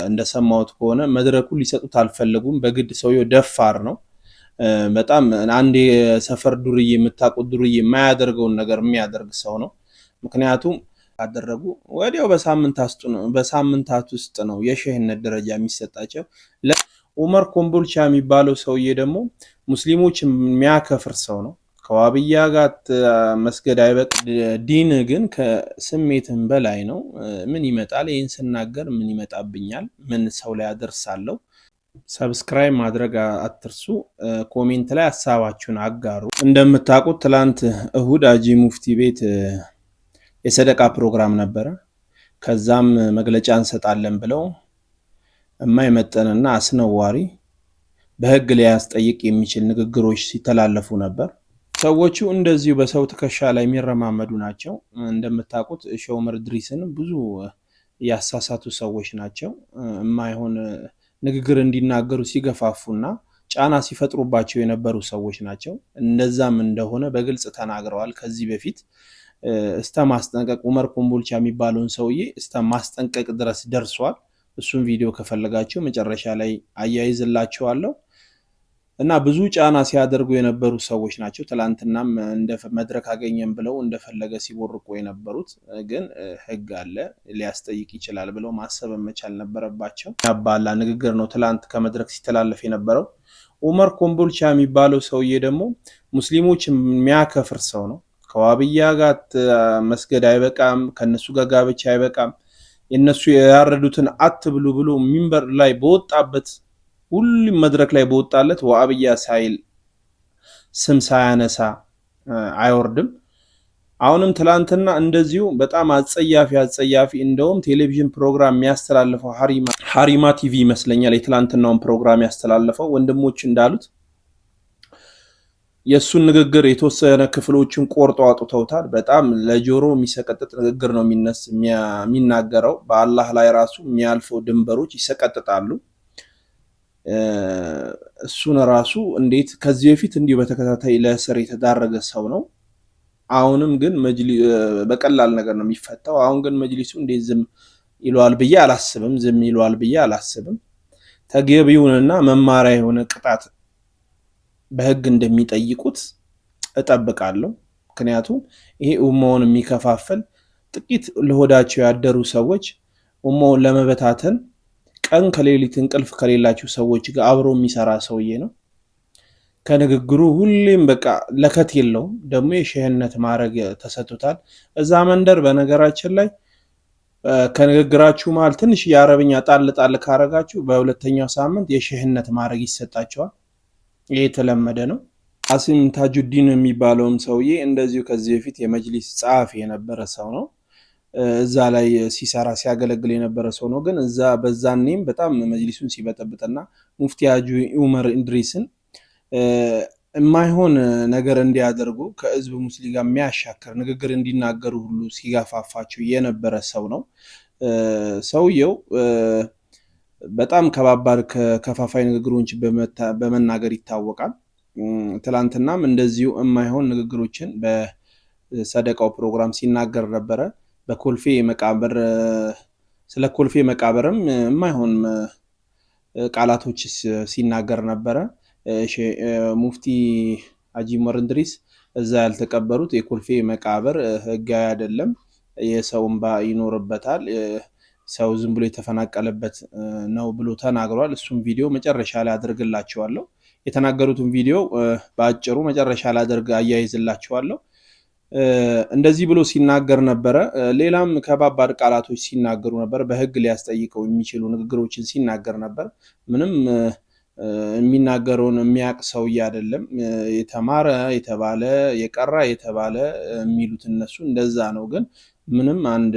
እንደሰማሁት ከሆነ መድረኩ ሊሰጡት አልፈለጉም። በግድ ሰውየው ደፋር ነው በጣም። አንድ የሰፈር ዱርዬ፣ የምታውቁት ዱርዬ የማያደርገውን ነገር የሚያደርግ ሰው ነው። ምክንያቱም ካደረጉ ወዲያው በሳምንታት ውስጥ ነው የሼህነት ደረጃ የሚሰጣቸው። ኡመር ኮምቦልቻ የሚባለው ሰውዬ ደግሞ ሙስሊሞች የሚያከፍር ሰው ነው። ከዋብያ ጋር መስገድ አይበቅ። ዲን ግን ከስሜትም በላይ ነው። ምን ይመጣል? ይህን ስናገር ምን ይመጣብኛል? ምን ሰው ላይ አደርሳለሁ? Subscribe ማድረግ አትርሱ። Comment ላይ ሀሳባችሁን አጋሩ። እንደምታውቁት ትላንት እሁድ ሀጂ ሙፍቲ ቤት የሰደቃ ፕሮግራም ነበረ። ከዛም መግለጫ እንሰጣለን ብለው የማይመጥንና አስነዋሪ፣ በህግ ሊያስጠይቅ የሚችል ንግግሮች ሲተላለፉ ነበር። ሰዎቹ እንደዚሁ በሰው ትከሻ ላይ የሚረማመዱ ናቸው። እንደምታውቁት ሼህ ዑመር ኢድሪስን ብዙ ያሳሳቱ ሰዎች ናቸው። የማይሆን ንግግር እንዲናገሩ ሲገፋፉና ጫና ሲፈጥሩባቸው የነበሩ ሰዎች ናቸው። እንደዛም እንደሆነ በግልጽ ተናግረዋል። ከዚህ በፊት እስተ ማስጠንቀቅ፣ ኡመር ኮምቦልቻ የሚባለውን ሰውዬ እስተ ማስጠንቀቅ ድረስ ደርሷል። እሱን ቪዲዮ ከፈለጋቸው መጨረሻ ላይ አያይዝላችኋለሁ። እና ብዙ ጫና ሲያደርጉ የነበሩ ሰዎች ናቸው። ትላንትናም እንደ መድረክ አገኘን ብለው እንደፈለገ ሲቦርቁ የነበሩት፣ ግን ሕግ አለ፣ ሊያስጠይቅ ይችላል ብለው ማሰብ መቻል ነበረባቸው። ያባላ ንግግር ነው ትላንት ከመድረክ ሲተላለፍ የነበረው። ኡመር ኮምቦልቻ የሚባለው ሰውዬ ደግሞ ሙስሊሞች የሚያከፍር ሰው ነው። ከዋብያ ጋር መስገድ አይበቃም፣ ከነሱ ጋር ጋብቻ አይበቃም፣ የነሱ ያረዱትን አትብሉ ብሎ ሚንበር ላይ በወጣበት፣ ሁሉም መድረክ ላይ በወጣለት ዋብያ ሳይል፣ ስም ሳያነሳ አይወርድም። አሁንም ትላንትና እንደዚሁ በጣም አጸያፊ አጸያፊ፣ እንደውም ቴሌቪዥን ፕሮግራም የሚያስተላልፈው ሀሪማ ቲቪ ይመስለኛል የትላንትናውን ፕሮግራም ያስተላልፈው። ወንድሞች እንዳሉት የእሱን ንግግር የተወሰነ ክፍሎችን ቆርጦ አውጥተውታል። በጣም ለጆሮ የሚሰቀጥጥ ንግግር ነው የሚናገረው። በአላህ ላይ ራሱ የሚያልፈው ድንበሮች ይሰቀጥጣሉ። እሱን ራሱ እንዴት፣ ከዚህ በፊት እንዲሁ በተከታታይ ለእስር የተዳረገ ሰው ነው። አሁንም ግን በቀላል ነገር ነው የሚፈታው። አሁን ግን መጅሊሱ እንዴት ዝም ይለዋል ብዬ አላስብም። ዝም ይለዋል ብዬ አላስብም። ተገቢውንና መማሪያ የሆነ ቅጣት በህግ እንደሚጠይቁት እጠብቃለሁ። ምክንያቱም ይሄ ኡማውን የሚከፋፍል፣ ጥቂት ለሆዳቸው ያደሩ ሰዎች ኡማውን ለመበታተን ቀን ከሌሊት እንቅልፍ ከሌላቸው ሰዎች ጋር አብሮ የሚሰራ ሰውዬ ነው። ከንግግሩ ሁሌም በቃ ለከት የለውም። ደግሞ የሼህነት ማዕረግ ተሰጥቶታል። እዛ መንደር በነገራችን ላይ ከንግግራችሁ መሀል ትንሽ የአረብኛ ጣል ጣል ካረጋችሁ በሁለተኛው ሳምንት የሼህነት ማዕረግ ይሰጣቸዋል። ይህ የተለመደ ነው። አሲም ታጁዲን የሚባለውም ሰውዬ እንደዚሁ ከዚህ በፊት የመጅሊስ ጸሐፊ የነበረ ሰው ነው። እዛ ላይ ሲሰራ ሲያገለግል የነበረ ሰው ነው። ግን እዛ በዛኔም በጣም መጅሊሱን ሲበጠብጥና ሙፍቲ ሀጂ ዑመር ኢድሪስን የማይሆን ነገር እንዲያደርጉ፣ ከህዝብ ሙስሊም ጋር የሚያሻክር ንግግር እንዲናገሩ ሁሉ ሲጋፋፋቸው የነበረ ሰው ነው። ሰውየው በጣም ከባባድ ከፋፋይ ንግግሮች በመናገር ይታወቃል። ትላንትናም እንደዚሁ የማይሆን ንግግሮችን በሰደቃው ፕሮግራም ሲናገር ነበረ። በኮልፌ መቃብር፣ ስለ ኮልፌ መቃብርም የማይሆን ቃላቶች ሲናገር ነበረ። ሙፍቲ ሀጂ ዑመር እንድሪስ እዛ ያልተቀበሩት፣ የኮልፌ መቃብር ህጋዊ አይደለም፣ የሰው እንባ ይኖርበታል፣ ሰው ዝም ብሎ የተፈናቀለበት ነው ብሎ ተናግሯል። እሱም ቪዲዮ መጨረሻ ላይ አድርግላችኋለሁ። የተናገሩትን ቪዲዮ በአጭሩ መጨረሻ ላይ አድርግ አያይዝላችኋለሁ። እንደዚህ ብሎ ሲናገር ነበረ። ሌላም ከባባድ ቃላቶች ሲናገሩ ነበር። በህግ ሊያስጠይቀው የሚችሉ ንግግሮችን ሲናገር ነበር። ምንም የሚናገረውን የሚያውቅ ሰውዬ አይደለም። የተማረ የተባለ፣ የቀራ የተባለ የሚሉት እነሱ እንደዛ ነው። ግን ምንም አንድ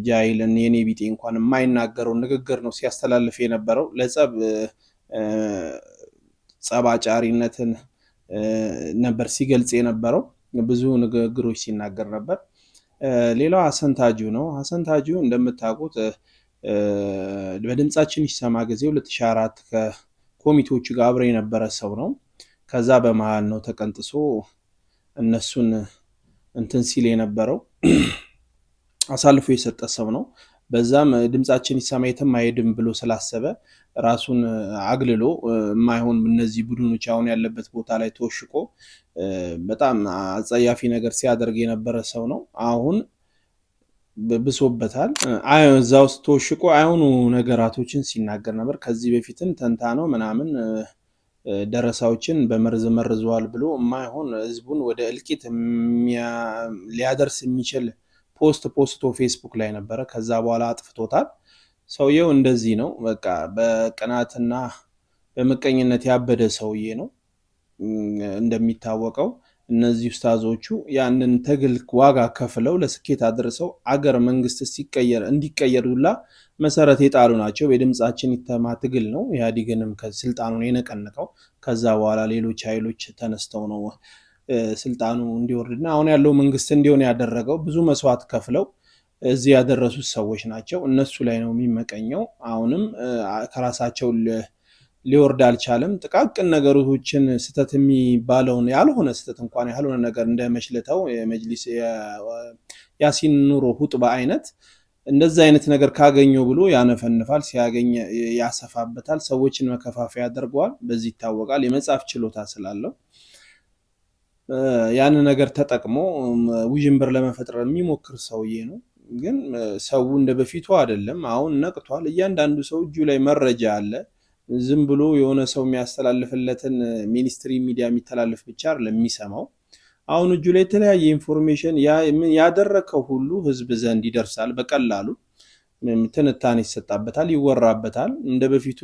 ጃይልን የኔ ቢጤ እንኳን የማይናገረውን ንግግር ነው ሲያስተላልፍ የነበረው። ለጸብ ጸባጫሪነትን ነበር ሲገልጽ የነበረው። ብዙ ንግግሮች ሲናገር ነበር። ሌላው ሀሰን ታጁ ነው። ሀሰን ታጁ እንደምታውቁት በድምጻችን ይሰማ ጊዜ 2004 ከኮሚቴዎቹ ጋር አብረ የነበረ ሰው ነው። ከዛ በመሀል ነው ተቀንጥሶ እነሱን እንትን ሲል የነበረው፣ አሳልፎ የሰጠ ሰው ነው። በዛም ድምጻችን ይሰማ የትም አይሄድም ብሎ ስላሰበ ራሱን አግልሎ የማይሆን እነዚህ ቡድኖች አሁን ያለበት ቦታ ላይ ተወሽቆ በጣም አጸያፊ ነገር ሲያደርግ የነበረ ሰው ነው። አሁን ብሶበታል። እዛ ውስጥ ተወሽቆ አይሆኑ ነገራቶችን ሲናገር ነበር። ከዚህ በፊትም ተንታ ነው ምናምን ደረሳዎችን በመርዝ መርዘዋል ብሎ የማይሆን ህዝቡን ወደ እልቂት ሊያደርስ የሚችል post ፖስቶ ፌስቡክ ላይ ነበረ። ከዛ በኋላ አጥፍቶታል። ሰውየው እንደዚህ ነው። በቃ በቅናትና በምቀኝነት ያበደ ሰውዬ ነው። እንደሚታወቀው እነዚህ ኡስታዞቹ ያንን ትግል ዋጋ ከፍለው ለስኬት አድርሰው አገር መንግስት ሲቀየር እንዲቀየር ሁላ መሰረት የጣሉ ናቸው። የድምጻችን ይተማ ትግል ነው ኢህአዴግንም ስልጣኑን የነቀነቀው። ከዛ በኋላ ሌሎች ኃይሎች ተነስተው ነው ስልጣኑ እንዲወርድና አሁን ያለው መንግስት እንዲሆን ያደረገው። ብዙ መስዋዕት ከፍለው እዚህ ያደረሱት ሰዎች ናቸው። እነሱ ላይ ነው የሚመቀኘው። አሁንም ከራሳቸው ሊወርድ አልቻለም። ጥቃቅን ነገሮችን ስህተት የሚባለውን ያልሆነ ስህተት እንኳን ያልሆነ ነገር እንደ መሽልተው የመጅሊስ ያሲን ኑሮ ሁጥባ አይነት እንደዛ አይነት ነገር ካገኘው ብሎ ያነፈንፋል፣ ሲያገኝ ያሰፋበታል፣ ሰዎችን መከፋፈያ ያደርገዋል። በዚህ ይታወቃል። የመጻፍ ችሎታ ስላለው ያን ነገር ተጠቅሞ ውዥንብር ለመፈጠር የሚሞክር ሰውዬ ነው። ግን ሰው እንደ በፊቱ አይደለም። አሁን ነቅቷል። እያንዳንዱ ሰው እጁ ላይ መረጃ አለ። ዝም ብሎ የሆነ ሰው የሚያስተላልፍለትን mainstream media የሚተላለፍ ብቻ አይደለም የሚሰማው። አሁን እጁ ላይ የተለያየ information ያደረከው ሁሉ ህዝብ ዘንድ ይደርሳል በቀላሉ ትንታኔ ይሰጣበታል፣ ይወራበታል። እንደ በፊቱ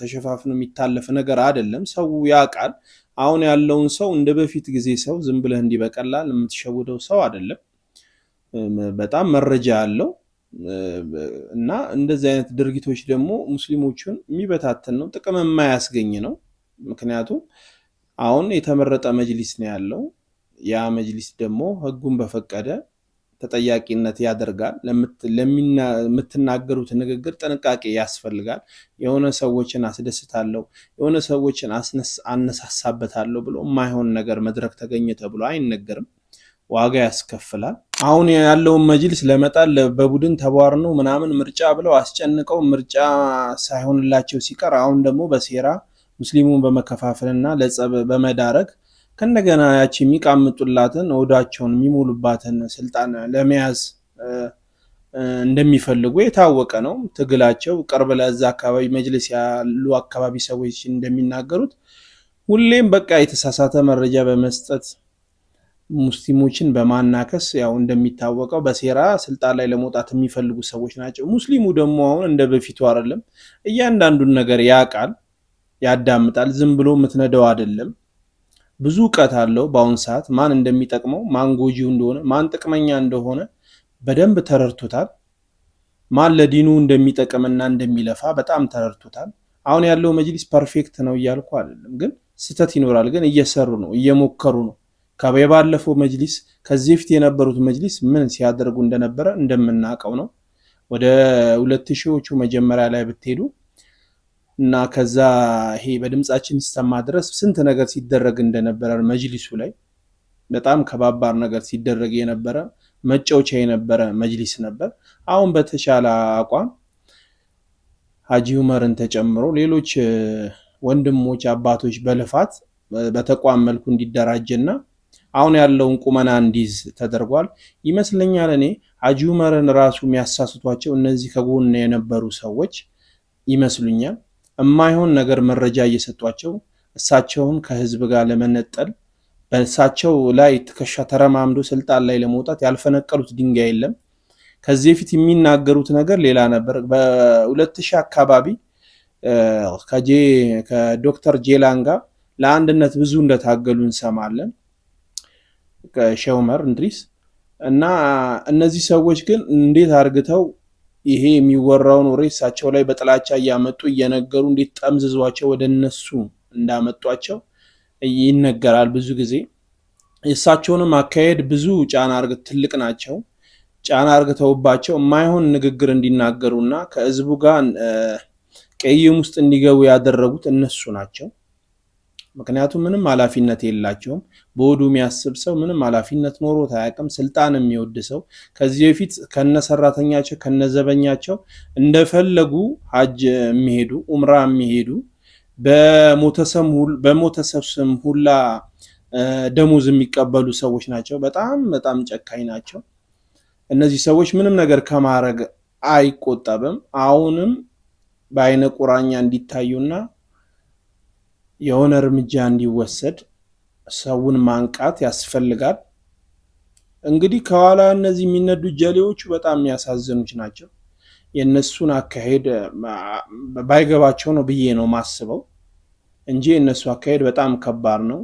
ተሸፋፍኖ የሚታለፍ ነገር አይደለም። ሰው ያውቃል። አሁን ያለውን ሰው እንደ በፊት ጊዜ ሰው ዝም ብለህ እንዲህ በቀላል የምትሸውደው ሰው አይደለም። በጣም መረጃ ያለው እና እንደዚህ አይነት ድርጊቶች ደግሞ ሙስሊሞቹን የሚበታትን ነው፣ ጥቅም የማያስገኝ ነው። ምክንያቱም አሁን የተመረጠ መጅሊስ ነው ያለው። ያ መጅሊስ ደግሞ ህጉን በፈቀደ ተጠያቂነት ያደርጋል። ለምትናገሩት ንግግር ጥንቃቄ ያስፈልጋል። የሆነ ሰዎችን አስደስታለሁ፣ የሆነ ሰዎችን አነሳሳበታለሁ ብሎ የማይሆን ነገር መድረክ ተገኘ ተብሎ አይነገርም። ዋጋ ያስከፍላል። አሁን ያለውን መጅሊስ ለመጣል በቡድን ተቧርነው ምናምን ምርጫ ብለው አስጨንቀው ምርጫ ሳይሆንላቸው ሲቀር አሁን ደግሞ በሴራ ሙስሊሙን በመከፋፈልና ለጸብ በመዳረግ ከእንደገና ያቺ የሚቃምጡላትን ወዳቸውን የሚሞሉባትን ስልጣን ለመያዝ እንደሚፈልጉ የታወቀ ነው። ትግላቸው ቅርብ ለዛ አካባቢ መጅልስ ያሉ አካባቢ ሰዎች እንደሚናገሩት ሁሌም በቃ የተሳሳተ መረጃ በመስጠት ሙስሊሞችን በማናከስ ያው እንደሚታወቀው በሴራ ስልጣን ላይ ለመውጣት የሚፈልጉ ሰዎች ናቸው። ሙስሊሙ ደግሞ አሁን እንደ በፊቱ አይደለም። እያንዳንዱን ነገር ያውቃል፣ ያዳምጣል። ዝም ብሎ የምትነደው አይደለም። ብዙ እውቀት አለው። በአሁን ሰዓት ማን እንደሚጠቅመው፣ ማን ጎጂው እንደሆነ፣ ማን ጥቅመኛ እንደሆነ በደንብ ተረድቶታል። ማን ለዲኑ እንደሚጠቅምና እንደሚለፋ በጣም ተረድቶታል። አሁን ያለው መጅሊስ perfect ነው እያልኩ አይደለም፣ ግን ስህተት ይኖራል። ግን እየሰሩ ነው፣ እየሞከሩ ነው። የባለፈው መጅሊስ ከዚህ በፊት የነበሩት መጅሊስ ምን ሲያደርጉ እንደነበረ እንደምናውቀው ነው። ወደ 2000ዎቹ መጀመሪያ ላይ ብትሄዱ እና ከዛ ይሄ በድምጻችን ይሰማ ድረስ ስንት ነገር ሲደረግ እንደነበረ መጅሊሱ ላይ በጣም ከባባር ነገር ሲደረግ የነበረ መጫወቻ የነበረ መጅሊስ ነበር። አሁን በተሻለ አቋም ሀጂ ዑመርን ተጨምሮ ሌሎች ወንድሞች አባቶች በልፋት በተቋም መልኩ እንዲደራጅና አሁን ያለውን ቁመና እንዲይዝ ተደርጓል ይመስለኛል። እኔ ሀጂ ዑመርን ራሱ የሚያሳስቷቸው እነዚህ ከጎን የነበሩ ሰዎች ይመስሉኛል። የማይሆን ነገር መረጃ እየሰጧቸው እሳቸውን ከህዝብ ጋር ለመነጠል በእሳቸው ላይ ትከሻ ተረማምዶ ስልጣን ላይ ለመውጣት ያልፈነቀሉት ድንጋይ የለም። ከዚህ በፊት የሚናገሩት ነገር ሌላ ነበር። በ2000 አካባቢ ከዶክተር ጄላን ጋር ለአንድነት ብዙ እንደታገሉ እንሰማለን። ከሼህ ዑመር እንድሪስ እና እነዚህ ሰዎች ግን እንዴት አርግተው ይሄ የሚወራውን ወሬ እሳቸው ላይ በጥላቻ እያመጡ እየነገሩ እንዴት ጠምዝዟቸው ወደ እነሱ እንዳመጧቸው ይነገራል። ብዙ ጊዜ የእሳቸውንም አካሄድ ብዙ ጫና አርግ ትልቅ ናቸው። ጫና አርግተውባቸው የማይሆን ንግግር እንዲናገሩና ከህዝቡ ጋር ቅይም ውስጥ እንዲገቡ ያደረጉት እነሱ ናቸው። ምክንያቱም ምንም ኃላፊነት የላቸውም። በሆዱ የሚያስብ ሰው ምንም ኃላፊነት ኖሮት አያውቅም። ስልጣን የሚወድ ሰው ከዚህ በፊት ከነሰራተኛቸው ከነዘበኛቸው እንደፈለጉ ሀጅ የሚሄዱ፣ ኡምራ የሚሄዱ፣ በሞተ ሰው ስም ሁላ ደሞዝ የሚቀበሉ ሰዎች ናቸው። በጣም በጣም ጨካኝ ናቸው። እነዚህ ሰዎች ምንም ነገር ከማድረግ አይቆጠብም። አሁንም በአይነ ቁራኛ እንዲታዩና የሆነ እርምጃ እንዲወሰድ ሰውን ማንቃት ያስፈልጋል። እንግዲህ ከኋላ እነዚህ የሚነዱ ጀሌዎቹ በጣም የሚያሳዝኑች ናቸው። የእነሱን አካሄድ ባይገባቸው ነው ብዬ ነው ማስበው እንጂ የእነሱ አካሄድ በጣም ከባድ ነው።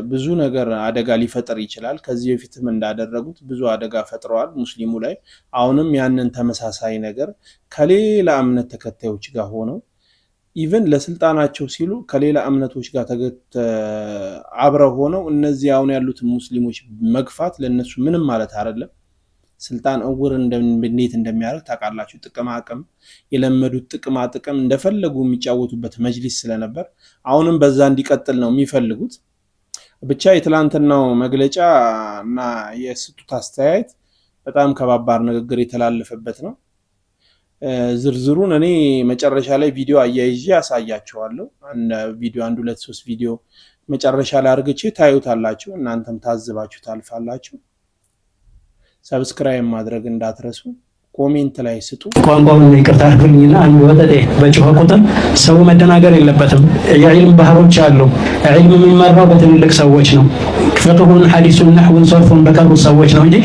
ብዙ ነገር አደጋ ሊፈጥር ይችላል። ከዚህ በፊትም እንዳደረጉት ብዙ አደጋ ፈጥረዋል ሙስሊሙ ላይ። አሁንም ያንን ተመሳሳይ ነገር ከሌላ እምነት ተከታዮች ጋር ሆነው even ለስልጣናቸው ሲሉ ከሌላ እምነቶች ጋር አብረው ሆነው እነዚህ አሁን ያሉትን ሙስሊሞች መግፋት ለእነሱ ምንም ማለት አይደለም። ስልጣን እውር እንዴት እንደሚያደርግ ታውቃላችሁ። ጥቅማ ጥቅም የለመዱት ጥቅማ ጥቅም እንደፈለጉ የሚጫወቱበት መጅሊስ ስለነበር አሁንም በዛ እንዲቀጥል ነው የሚፈልጉት። ብቻ የትላንትናው መግለጫ እና የሰጡት አስተያየት በጣም ከባባድ ንግግር የተላለፈበት ነው። ዝርዝሩን እኔ መጨረሻ ላይ ቪዲዮ አያይዤ አሳያችኋለሁ። ቪዲዮ አንድ ሁለት ሶስት ቪዲዮ መጨረሻ ላይ አርግቼ ታዩታላችሁ። እናንተም ታዝባችሁ ታልፋላችሁ። Subscribe ማድረግ እንዳትረሱ። Comment ላይ ስጡ። ቋንቋውን ይቅርታ አድርጉልኝና አንድ ወጠጤ በጮኸ ቁጥር ሰው መደናገር የለበትም። የዒልም ባህሮች አሉ። ዒልም የሚመራው በትልልቅ ሰዎች ነው። ፍቅሁን፣ ሐዲሱን፣ ነሕውን፣ ሶርፉን በቀሩ ሰዎች ነው እንጂ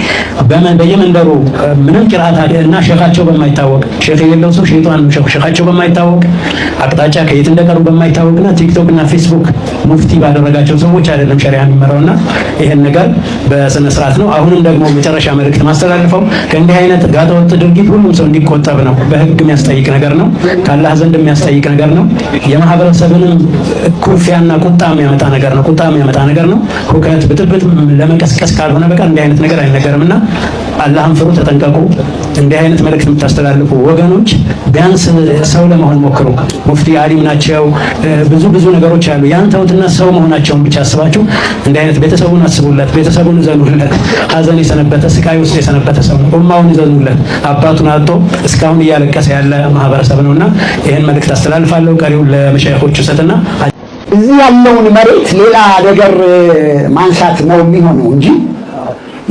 በየመንደሩ ምንም ቅርአት እና ሼኻቸው በማይታወቅ፣ ሼኽ የሌለው ሰው ሸይጣን ነው። ሼኻቸው በማይታወቅ፣ አቅጣጫ ከየት እንደቀሩ በማይታወቅና ቲክቶክ እና ፌስቡክ ሙፍቲ ባደረጋቸው ሰዎች አይደለም ሸሪዓ የሚመራውና ይሄን ነገር በስነ ስርዓት ነው። አሁንም ደግሞ መጨረሻ መልእክት ማስተላልፈው ከእንዲህ አይነት ጋጠወጥ ድርጊት ሁሉም ሰው እንዲቆጠብ ነው። በህግ የሚያስጠይቅ ነገር ነው። ከአላህ ዘንድ የሚያስጠይቅ ነገር ነው። የማህበረሰብንም ኩርፊያና ቁጣ የሚያመጣ ነገር ነው። ቁጣ የሚያመጣ ነገር ነው። ሁከት፣ ብጥብጥ ለመቀስቀስ ካልሆነ በቀር እንዲህ አይነት ነገር አይነገርምና አላህን ፍሩ፣ ተጠንቀቁ። እንዲህ አይነት መልእክት የምታስተላልፉ ወገኖች ቢያንስ ሰው ለመሆን ሞክሩ። ሙፍቲ አሊም ናቸው፣ ብዙ ብዙ ነገሮች አሉ። ያን ተውትና ሰው መሆናቸውን ብቻ አስባችሁ እንዲህ አይነት ቤተሰቡን አስቡለት፣ ቤተሰቡን እዘኑለት። ሀዘን የሰነበተ፣ ስቃይ ውስጥ የሰነበተ ሰው ነው። ኡማውን እዘኑለት። አባቱን አጥቶ እስካሁን እያለቀሰ ያለ ማህበረሰብ ነውና ይህን መልእክት አስተላልፋለሁ። ቀሪውን ለመሻይኾቹ ሰጥና እዚህ ያለውን መሬት ሌላ ነገር ማንሳት ነው የሚሆነው እንጂ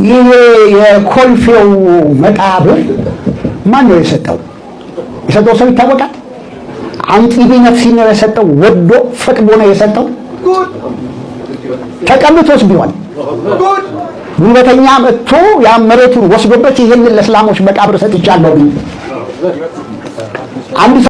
ይሄ የኮልፌው መቃብር ማን ነው የሰጠው? የሰጠው ሰው ይታወቃል። عن طيب نفس ነው የሰጠው። ወዶ ፈቅዶ ነው የሰጠው። ተቀምጦስ ቢሆን ጉልበተኛ መጥቶ ያ መሬቱን ወስዶበት ይሄንን ለእስላሞች መቃብር ሰጥቻለሁ ቢል አንድ